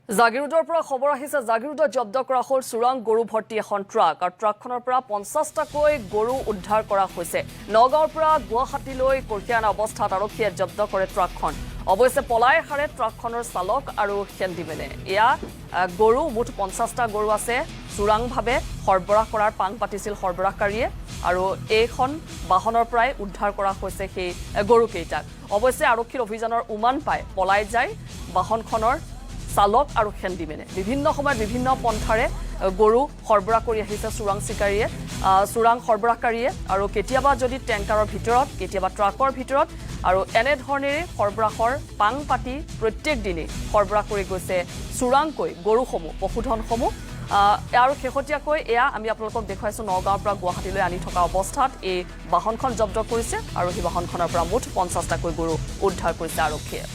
জাগিৰোডৰ পৰা খবৰ আহিছে। জাগিৰোডত জব্দ কৰা হ'ল চোৰাং গৰু ভৰ্তি এখন ট্ৰাক আৰু ট্ৰাকখনৰ পৰা 50টাকৈ গৰু উদ্ধাৰ কৰা হৈছে। নগাঁৱৰ পৰা গুৱাহাটীলৈ কঢ়িয়াই অনা অৱস্থাত আৰক্ষীয়ে জব্দ কৰে ট্ৰাকখন। অৱশ্যে পলাই সাৰে ট্ৰাকখনৰ চালক আৰু হেণ্ডিমেনে। এয়া গৰু মুঠ 50টা গৰু আছে। চোৰাংভাৱে সৰবৰাহ কৰাৰ পাং পাতিছিল সৰবৰাহকাৰীয়ে আৰু এইখন বাহনৰ পৰাই উদ্ধাৰ কৰা হৈছে সেই গৰুকেইটাক। অৱশ্যে আৰক্ষীৰ অভিযানৰ উমান পাই পলাই যায় বাহনখনৰ চালক আৰু হেণ্ডিমেনে। বিভিন্ন সময়ত বিভিন্ন পন্থাৰে গৰু সৰবৰাহ কৰি আহিছে চোৰাং চিকাৰীয়ে, চোৰাং সৰবৰাহকাৰীয়ে আৰু কেতিয়াবা যদি টেংকাৰৰ ভিতৰত, কেতিয়াবা ট্ৰাকৰ ভিতৰত আৰু এনেধৰণেৰে সৰবৰাহৰ পাং পাতি প্ৰত্যেক দিনেই সৰবৰাহ কৰি গৈছে চোৰাংকৈ গৰুসমূহ, পশুধনসমূহ। আৰু শেহতীয়াকৈ এয়া আমি আপোনালোকক দেখুৱাইছোঁ, নগাঁৱৰ পৰা গুৱাহাটীলৈ আনি থকা অৱস্থাত এই বাহনখন জব্দ কৰিছে আৰু সেই বাহনখনৰ পৰা মুঠ 50টাকৈ গৰু উদ্ধাৰ কৰিছে আৰক্ষীয়ে।